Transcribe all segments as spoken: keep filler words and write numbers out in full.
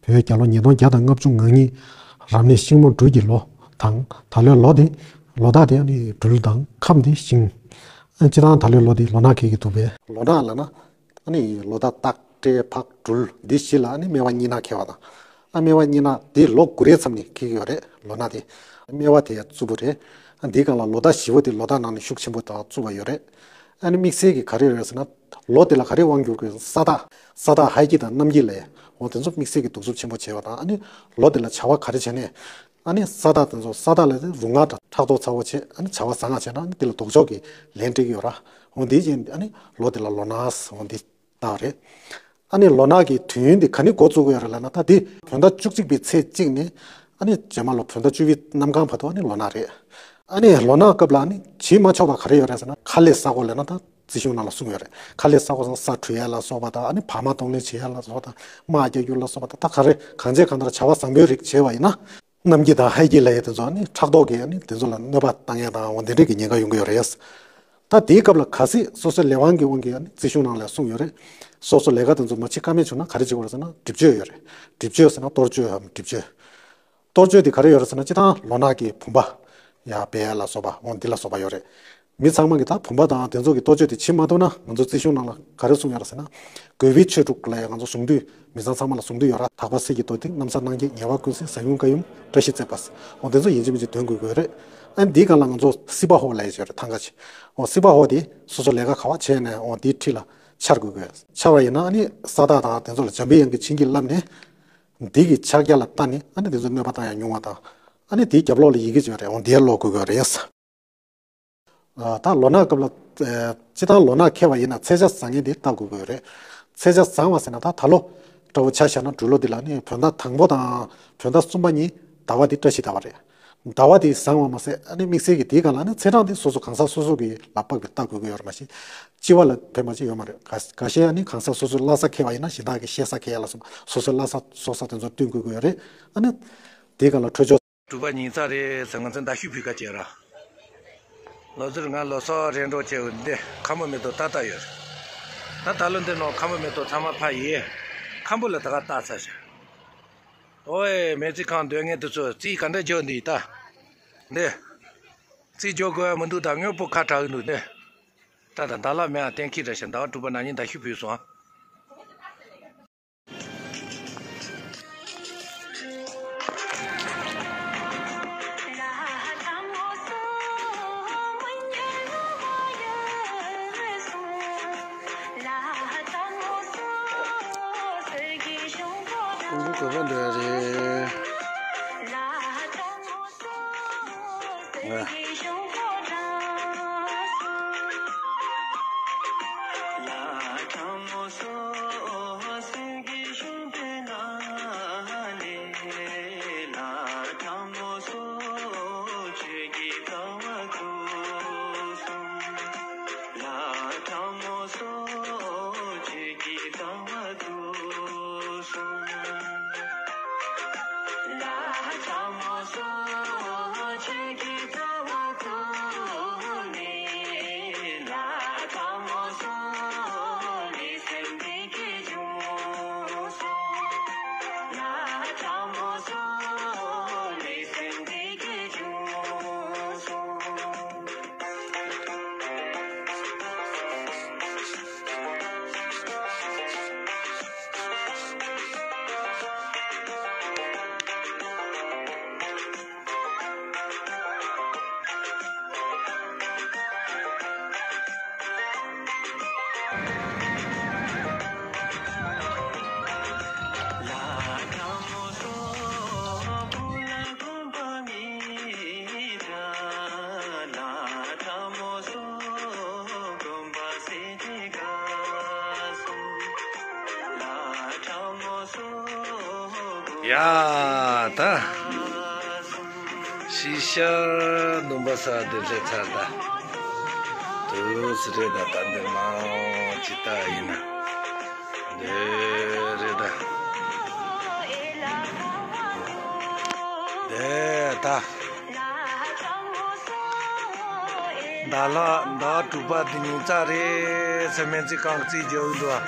བོད་རྒྱལ་ལོ་ཉིས་སྟོང་བརྒྱ་དང་ལྔ་བཅུ་ང་གཉིས་རབ་གནས་ཤིང་མོ་སྦྲུལ་གྱི་ལོ་དང་། ད་ལོའི་ལོ་དེ་ལོ་རྟགས་དེ་ཨ་ནི་སྦྲུལ་དང་ཁམས་དེ་ཤིང་། ཨ་ནི་སྤྱིར་བཏང་ད་ལོའི་ལོ་དེ་ལོ་ནག་འཁེལ་གྱི་འདུག་པས། ལོ་ནག་ལབ་ན་ཨ་ནི་ལོ་རྟགས་སྟག་སྤྲེལ་ཕག་སྦྲུལ་འདི་བཞི་ལ་ཨ་ནི་སྨེ་བ་གཉིས་ནག་འཁེལ་བ་དང་། ཨ་སྨེ་བ་གཉིས་ནག་དེ་ལོ་དགུ་རེའི་མཚམས་ནས་འཁེལ་གྱི་ཡོད་རེད། ལོ་ནག་དེ་སྨེ་བ་དེ་ཡང་རྩུབ་པོ་རེད། ཨ་འདིའི་སྒང་ལ་ལོ་རྟགས་བཞི་པོ་དེ་ལོ་རྟགས་ནང་ནས་ཤུགས་ཆེན་པོ་དང་རྩུབ་པ་ཡོད་རེད། ཨ་ནི་དམིགས་བསལ་གྱི་ག་རེ་རེད་ཟེར་ན། ལོ་དེ་ལ་ག་རེ་དབང་བསྒྱུར་དགོས། ས་རྟགས། ས་རྟགས་ཧའི་ཀི་དང་གནམ་དཀྱིལ་ལ་འོ་དེ་ཚོ་དམིགས་བསལ་གྱི་གདུག་རྩུབ་ཆེན་པོ་བྱས་པ་དང་། ཨ་ནི་ལོ་དེ་ལ་བྱ་བ་ག་རེ་བྱས་ནས། ཨ་ནི་ས་རྟགས་དེ་ཚོ་ས་རྟགས་ལ་རུ་ང་དང་ཕྲག་དོག་ཚ་བོ་བྱས། ཨ་ནི་བྱ་བ་བཟང་ང་བྱས་ན་ཨ་ནི་དེ་ལ་ལྡོག་ཕྱོགས་ཀྱི་ལན་སྤྲད་ཀྱི་ཡོད་ར། འོ་དེ་བཞིན་ཨ་ནི་ལོ་དེ་ལ་ལོ་ནག་འོ་འདི་བཏགས་རེད། ཨ་ནི་ལོ་ནག་གི་དུས་ཡུན་དེ་ག་ནས་འགོ་བཙུགས་ཀྱི་ཡོད་རེད་ལབ་ན། ད་དེ་བོད་ཟླ་བཅུ་གཅིག་པའི་ཚེས་གཅིག་ནས་ཨ་ནི་རྗེས་མ་ལོ་བོད་ཟླ་བཅུ་པའི་གནམ་གང་བར་དུ་ཨ་ནི་ལོ་ནག་རེད། ཨ་ནི་ལོ་ནག་སྐབས་ལ་ཨ་ནི་བྱེད་མ་ཆོག་པ་ག་རེ་ཡོད་རེད་ཟེར་ན། ཁ་ལས་བསགས་དགོས་ལབ་ན་ད་རྩིས་གཞུང་ནང་ལ་གསུངས་ཡོད་རེད། ཁ་ལས་བསགས་དགོས་ཟེར་ན་ས་འཁྲུ་ཡ་ལ་སོགས་པ་དང་། ཨ་ནི་བག་མ་གཏོང་ལེན་བྱེད་ཡ་ལ་སོགས་པ་དང་། དམག་རྒྱག་རྒྱུ་ལ་སོགས་པ་དང་། ད་ག་རེ་གང་བྱས་གང་ལྟར་བྱ་བ་བཟང་པོའི་རིགས་བྱས་པ་ཡིན་ན། གནམ་གྱི་དང་ཧའི་ཀི་ལབ་ཡ་དེ་ཚོ་ནི་ཕྲག་དོག་གིས་ནི་དེ་ཚོ་ལ་གནོད་པ་བཏང་ཡ་དང་འོ་དེ་འདྲས་ཀྱི་ཉེན་ཁ་ཡོང་གི་ཡོད་རེད། ད་དེའི་སྐབས་ལ་གལ་སྲིད་སོ་སོའི་ལས་དབང་གི་དབང་གིས་ནི་རྩིས་གཞུང་ནང་ལ་གསུངས་ཡོད་རེད། སོ་སོ་ལས་ཀ་དེ་ཚོ་མ་བྱེད་ཀ་མེད་བྱུང་ན་ག་རེ་བྱེད་དགོས་རེད་ཟེར་ན། སྒྲིབ་གཅོད་ཡོད་རེད། སྒྲིབ་གཅོད་ཟེར་ན་གཏོར་བཅོས་འམ་སྒྲིབ་གཅོད། གཏོར་བཅོས་དེ་ག་རེ་ཡོད་རེད་ཟེར་ན། སྤྱིར་བཏང་ལོ་ནག་གི་བུམ་པ་ཡར་སྦས་ཡ་ལ་སོགས་པ་འོ་འདི་ལ་སོགས་པ་ཡོད་རེད། མི་ཚང་མ་གིས་ད་བུམ་པ་དང་དེ་ཚོ་གི་གཏོར་བཅོས་དེ་བྱེད་མ་ཐུབ་ན། ང་ཚོ་རྩིས་གཞུང་ནང་ལ་ག་རེ་གསུངས་ཡོད་རེད་ཟེར་ན། དགོས་པའི་ཆོས་དྲུག་ལབ་ཡ་ང་ཚོ་གཟུངས་བསྡུས་མི་ཚང་ཚང་མ་ལ་གཟུངས་བསྡུས་ཡོད་ར། དག་པ་གསེར་གྱི་མདོས་སྡིངས། གནམ་ས་སྣང་བརྒྱད་ཉེ་བར་ཀུན་གསལ། གཟའ་ཡུམ་སྐར་ཡུམ་བཀྲ་ཤིས་བརྩེགས་པ། འོ་དེ་ཚོ་ཡིན་གཅིག་མིན་གཅིག་འདོན་དགོས་ཀྱི་ཡོད་རེད། ཨ་ནི་འདིའི་སྒང་ལ་ང་ཚོ་སྲིད་པ་ཧོ་ལབ་ཡ་ཅིག་ཡོད་རེད། ཐང་ག་ཅིག་འོ་སྲིད་པ་ཧོ་དེ་སོ་སོ་ལས་ཀ་ག་བ་བྱས་ནས་འོ་དེའི་འཁྲིས་ལ་འཕྱར་དགོས་ཀྱི་ཡོད། འཕྱར་བ་ཡིན་ན་ཨ་ནི་ས་རྟགས་དང་དེ་ཚོ་ལ་འཇམ་པའི་དབྱངས་ཀྱི་བྱིན་གྱིས་བརླབས་ནས། འདི་གི་ཕྱག་རྒྱ་ལ་བལྟ་ནས་ཨ་ནི་དེ་ཚོ་གནོད་པ་བཏང་ཡ་ཉུང་བ་དང་། ཨ་ནི་དེའི་རྒྱབ་ལོགས་ལ་ཡི་གེ་ཅིག་ཡོད་རེད། འོ་འདི་ལ་ཀློག་དགོས་ཀྱི་ཡོད་རེད། ཨ་ད་ལོ་ནག་སྐབས་ལ། ཨ་སྤྱིར་བཏང་ལོ་ནག་འཁེལ་བ་ཡིན་ན་ཚེས་ཆ་བཟང་ངན་དེ་བལྟ་དགོས་ཀྱི་ཡོད་རེད། ཚེས་ཆ་བཟང་བ་ཟེར་ན་ད་ད་ལོ་འདྲ་བོ་ཆ་བཞག་ན། སྦྲུལ་ལོ་འདི་ལ་ནི་བོད་ཟླ་དང་པོ་དང་བོད་ཟླ་གསུམ་པ་གཉིས་ཟླ་བ་འདི་བཀྲ་ཤིས་ཟླ་བ་རེད། ཟླ་བ་འདི་བཟང་བ་མ་ཟད་ཨ་ནི་དམིགས་བསལ་གྱི་དེའི་སྒང་ལ་ནི་ཚེས་གྲངས་འདི་སོ་སོ་གང་ཟག་སོ་སོ་གི་ལ་དཔག་པའི་བལྟ་དགོས་ཀྱི་ཡོད་རེད། མ་གཞི་སྤྱི་པ་ལ་ཕན་པ་ཅིག་ཡོད་མ་རེད། ག་ག་ཤེད་ཨ་ནི་གང་ཟག་སོ་སོའི་བླ་གཟའ་འཁེལ་བ་ཡིན་ན་གཞན་དག་གི་གཤེད་གཟའ་འཁེལ་ཡ་ལ་སོགས་པ་སོ་སོའི་བླ་གཟའ་སྲོག་གཟའ་དེ་ཚོ་སྟོན་དགོས་ཀྱི་ཡོད་རེད། ཨ་ནི་དེའི་སྒང་ལ་འཕྲོད་སྦྱོར། དྲུག་པ་ཉིན་གྲངས་རེད་ཟེར། ང་ཚོ་མདའ་ཤུད་ཕུད་ག་བྱས་ར། ལོ་ཟུར་ང་ལོ་སོ་རེ་འགྲོ་བྱས་འདི་ཁམ་བུ་མེ་ཏོག་ཏག་ཏག་ཡོད་རེད། ད་ད་ལོ་འདི་ནང་ཁམ་བུ་མེ་ཏོག་ཚང་མ་ཕར་ཡིན། ཁམ་བུ་ལ་ད་ག་བཏགས་ཚར་རེད། ཨོའེ་མི་རྩིས་ཁང་སྡོད་མཁན་དེ་ཚོ་རྩིས་ག་འདྲ་རྒྱག་འདི་ད། འདི། རྩིས་རྒྱག་དགོས་ཡ་མི་འདུག་ད་དངོས་པོ་ཁ་གྲག་གི་འདུག་འདི། ད་ད་ད་ལ་མེད་ཨ་གཏན་འཁེལ་ར་ཤག་ཟླ་བ་དྲུག་པ་ན་ནིང་མདའ་ཤུད་ཕུད་སོང་ཨ། ཀུན་གོ་གོ་བ་འདྲ་རེད། ང་། ཡ་ད། ཤི་ཤར་ནུམ་པ་ས་དེ་སླེབས་ཚར་ད། དུས་སུ་རེད་ད། ད་འདིར་མང་ཅི་ལྟ་ཡིན་ན། འདི་རེད་ད། འདི་ད། ཟླ་ལྷག་ཟླ་དྲུག་པ་འདི་ཉིན་རྩ་རེད་ཟེར་སྨན་རྩིས་ཁང་གི་རྩིས་རྒྱག་གི་འདུག་ཨ།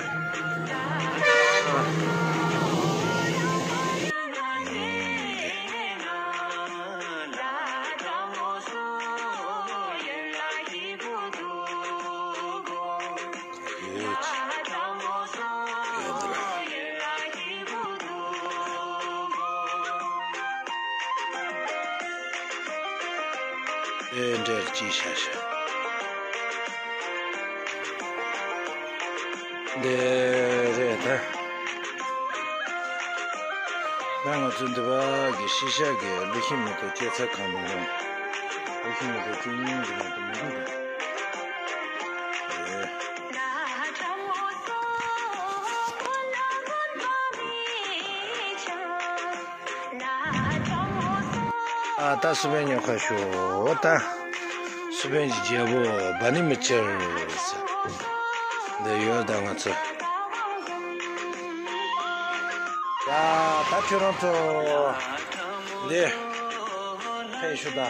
དེ་འདྲར་ཅིག་བྱ་ཤག་འདི་རེད་ད། ད་ང་ཚོ་འདི་པ་གི་ཤི་ཤག་གི་ཀླུ་ཤིང་མེ་ཏོག་སྐྱེ་ཚར་གང་མི་རུང་། ཀླུ་ཤིང་མེ་ཏོག་སྐྱེ་ཉུང་གི་མ་གཏོགས་མི་འདུག་གི། ཨ་ད་སུ་པན་ཉོ་ཁ་ཤོག་ད། སུ་པན་གྱི་རྒྱལ་པོ་བ་ནི་མི་ཆེར། འདི་ཡོད་ད་ང་ཚོ། ད་ད་ཁྱོད་རང་ཚོ་འདི་ཕེབས་ཤོག་ད།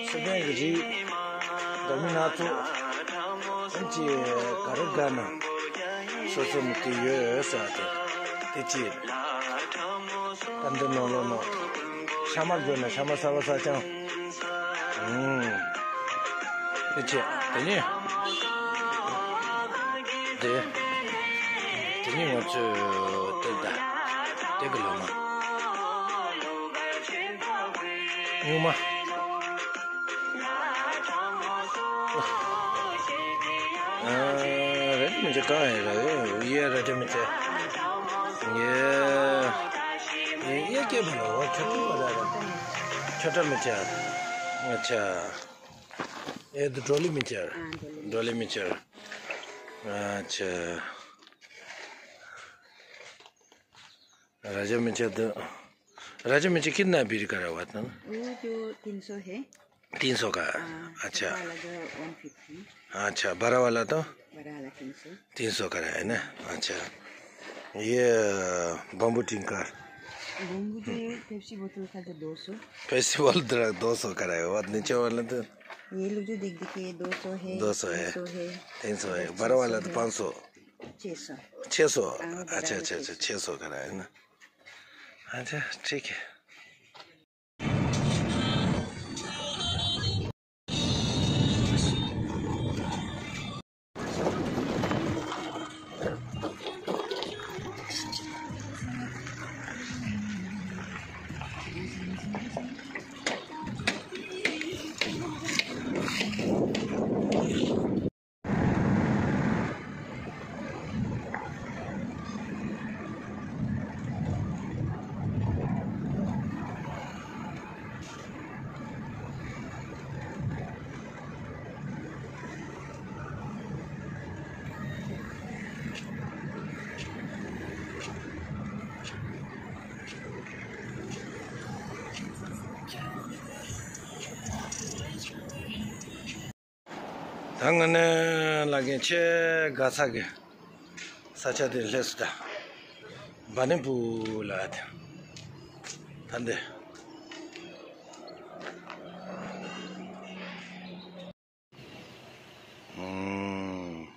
སུ་པན་གྱི་རིགས་འདྲ་མིན་སྣ་ཚོགས་ཐམས་ཅད་ག་རེ་དགའ་ན་སོ་སོ་ནས་དེ་ཡོད་ཟེར་བ་དེ་དེ་གཅིག་ད་འདི་ནང་ལོགས་ནང་ཤ་མ་དགོས་ན་ཤ་མ་གསར་པ་གསར་རྐྱང་། ཨུམ། དེ་བྱས་དེ་ནས་དེ་དེ་ནས་ང་ཚོས་དེ་ད་དེ་གི་ལོ་མ་སྨྱུག་མ། ཨ། རེད་མི་འདྲ་གང་ཡིན་ར་ཡོད་ཡ་ར་འདྲ་མི་འདྲ། ཡ། ཡ་སྐྱེས་པ་ལ་བ་ཁྱོད་ཐུག་པ་ར་ར། ཁྱོད་འདྲ་མི་འདྲ། ཨ་ཆ། ཨེ་དུ་གྲོ་ལི་མི་འདྲ། གྲོ་ལི་མི་འདྲ། ཨ་ཆ། राजा मिर्च तो, राजा मिर्च कितना बीड़ी का रहा था ना? वो जो तीन सौ है। तीन सौ का। हाँ, अच्छा। बड़ा वाला जो वन फिफ्टी। अच्छा, बड़ा वाला तो? बड़ा वाला तीन सौ। तीन सौ का रहा है ना? अच्छा। ये बम्बू टिंकर। बम्बू जो पेप्सी बोतल का तो दो सौ। पेप्सी बोतल दो सौ का रहा है, और नीचे वाला तो? ये लो जो देख देखिए, दो सौ है, दो सौ है, तीन सौ है, तीन सौ है, बड़ा वाला तो पाँच सौ। छः सौ। छः सौ। हाँ, बड़ा वाला छः सौ। छः सौ का रहा है ना? अच्छा, ठीक है। ད་ང་ནི་ལ་རྒན་ཆེ་དགའ་ས་གི་ས་ཆ་དེ་སླེབས་སོང་ད། བ་ནི་པུ་ལ་ད་འདི། ཨུམ།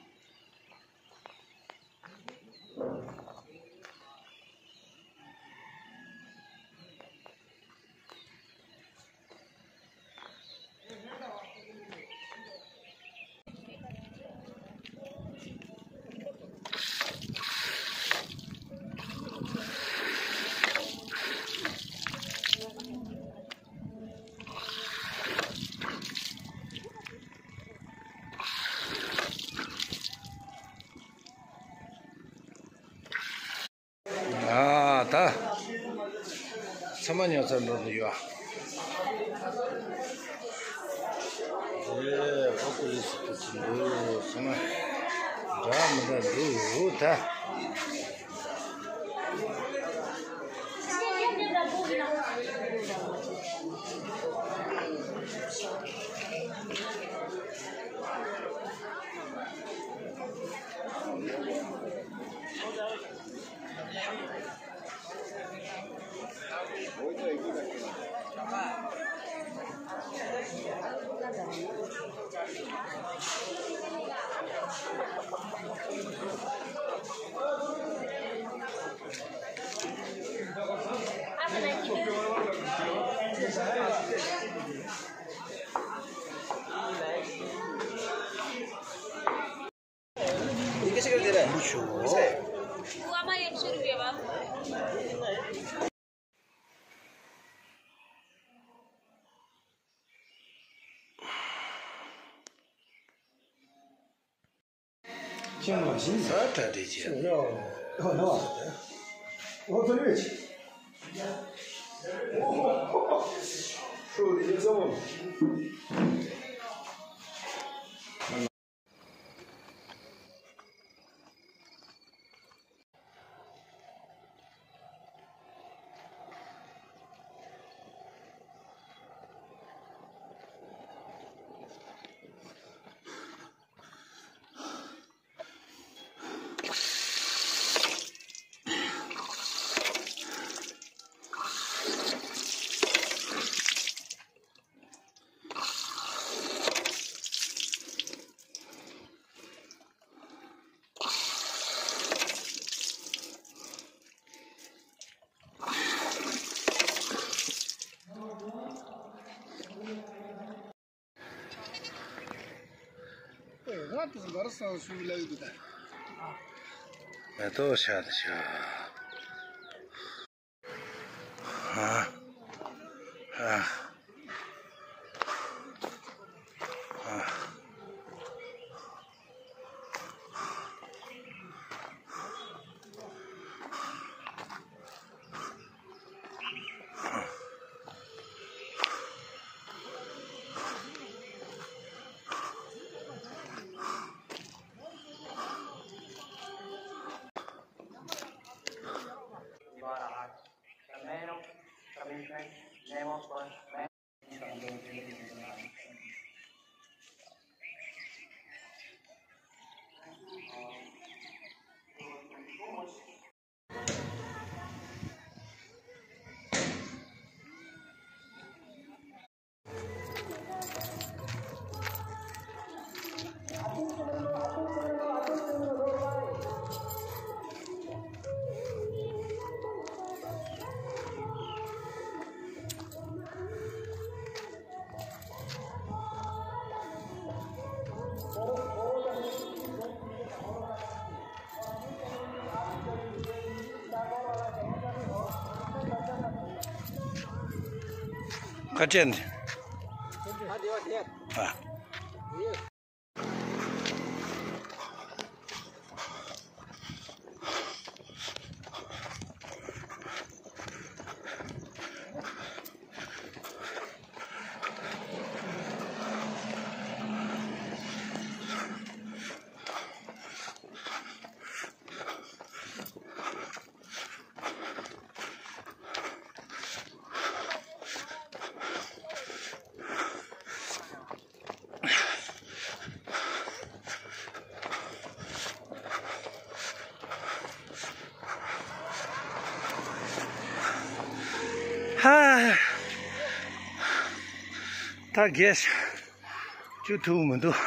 ཨ་ད། ཚང་མ་ཉོ་ཚར་འགྲོ་འདུག་ཡོད། ཨེ་ཧོ་ཀུ་ལི་སི་ཏུ་ཚུན་འདུག་ཚང་མ་འདྲ་མི་འདྲ་འདུག་ད། ཅང་མ་ཤེས། ས་གྲ་སྒྲིག་བྱས། ཨོ་ནོ། ཨོ་ཙོ་ལེ་ཆི། ཨོ་ཧོ་ཧོ་ཧོ། ཧྲུའུ་ལི་ཡིན་སོང་། མེ་ཏོག་ཤར་ཤར། ཨ། ཨ། ཨ། ཁ་ཆེན། ཨ། ཧ། ད་རྒས། བཅུག་ཐུབ་མི་འདུག་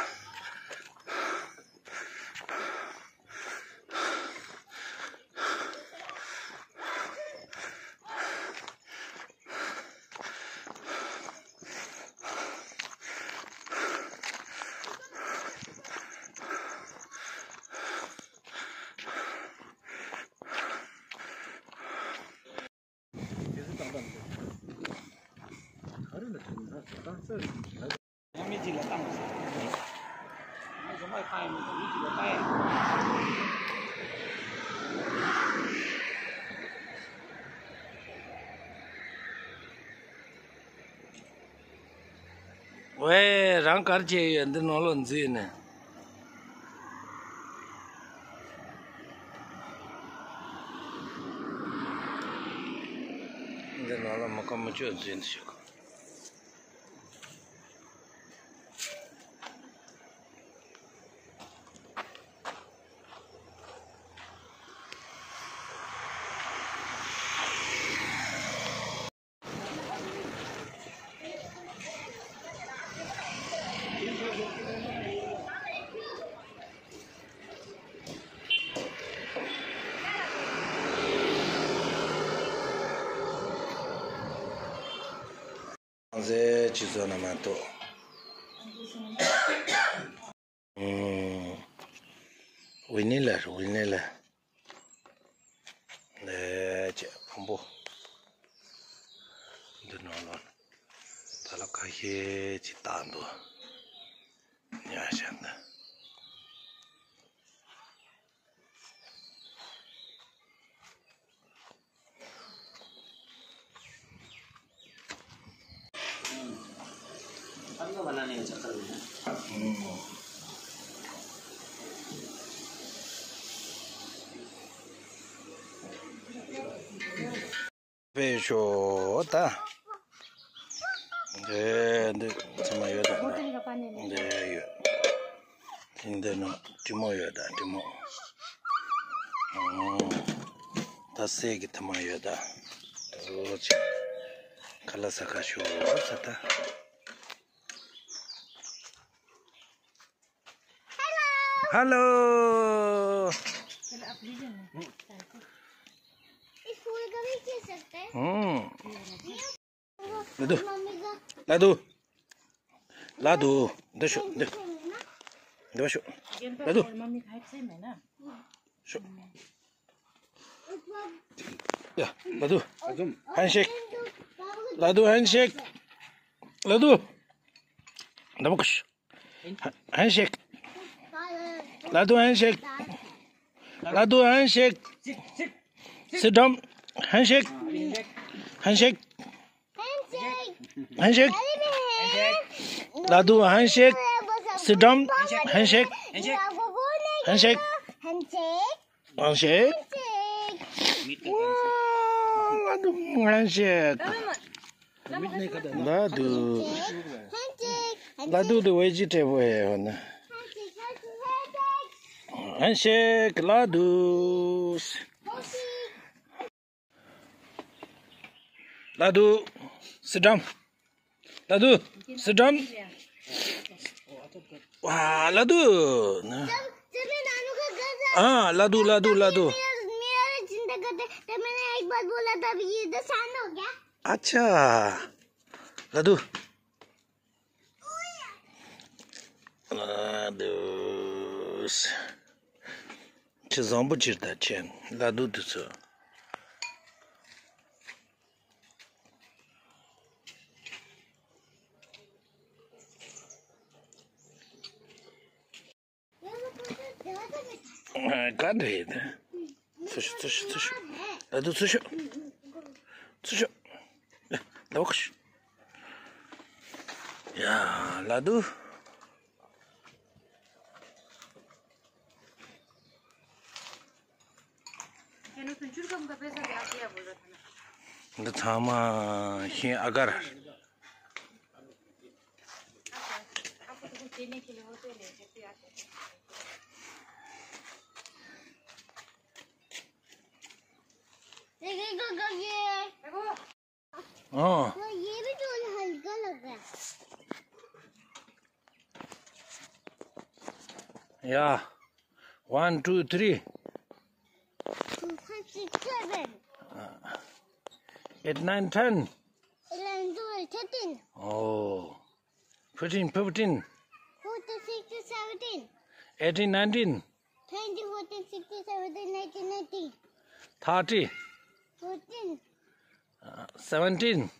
ཝེ། རང་གར་བྱས་ཡོད། འདི་ནང་ལོགས་འཛུལ་ནས། འདི་ནང་ལོགས་མི་ཁ་མི་ཆོད་འཛུལ་ནས་ཞོག་ཚང་ཚེ་ཆུ་ཚོད་ན་མ་གཏོགས། ཨུམ། ཝི་ནི་ལ་རེད། ཝི་ནི་ལ། ལས་བྱེད་བམ་པོ། འདི་ནང་ལོགས་ད་ལ་ཁ་ཤས་ཅིག་བཏགས་འདུག་ཉ་ཤ་འདི། बनाने का चक्कर में है। པས་ཤོག་ད། འདི་འདི་ཚང་མ་ཡོད་ད། འདི་ཡོད། འདི་ནང་དྲི་མོ་ཡོད་ད་དྲི་མོ། ཨོ། ད་སད་ཀྱི་ཐུར་མ་ཡོད་ད། འོ་ཅི། ཁ་ལག་ཟ་ག་ཤོག་ད། हेलो। हेलो। इस फूल का भी खींच सकते हैं। हम्म। लादू। मम्मी का लादू। लादू। दे शो, दे। दे शो। लादू। मम्मी खाए थे मैं ना। शो। या, लादू। हैंडशेक। लादू हैंडशेक। लादू। दबकुश। Handshake. Laddu handshake. Laddu handshake. Sit down. Handshake. Handshake. Handshake. Laddu handshake. Sit down. Handshake. Handshake. Handshake. वाह, लादू हैंडशेक। लादू। लादू तो वेजिटेबल है ना। हैंडशेक लादू। लादू, सिट डाउन। लादू, सिट डाउन। वाह, लादू। हाँ, लादू, लादू, लादू। मेरा, मेरा चिंता करते, तो मैंने एक बार बोला था, अभी ये तो शांत हो गया। अच्छा, लादू। ཁྱེད་བཟང་པོ་ཅིག་ད་ཁྱེད་ལ་དུ་དུ་ཚོ། ག་འདྲ་ཡིན། ཚུར་ཤོག་ཚུར་ཤོག་ཚུར་ཤོག་ལ་དུ་ཚུར་ཤོག་ཚུར་ཤོག་ལ་བ་ཁ་ཤོག་ཡ་ལ་དུ། འདི་ཚང་མ་ཤིང་ཨ་གར། हाँ। वो ये भी थोड़ा हल्का लग रहा है। या। One, two, three. Four, five, six, seven. Eight, nine, ten. Eleven, twelve, thirteen. Oh. Fourteen, fifteen. Fourteen, sixteen, seventeen. Eighteen, nineteen. Twenty, fourteen, sixteen, seventeen, eighteen, nineteen. Thirty. Fourteen. Uh, seventeen.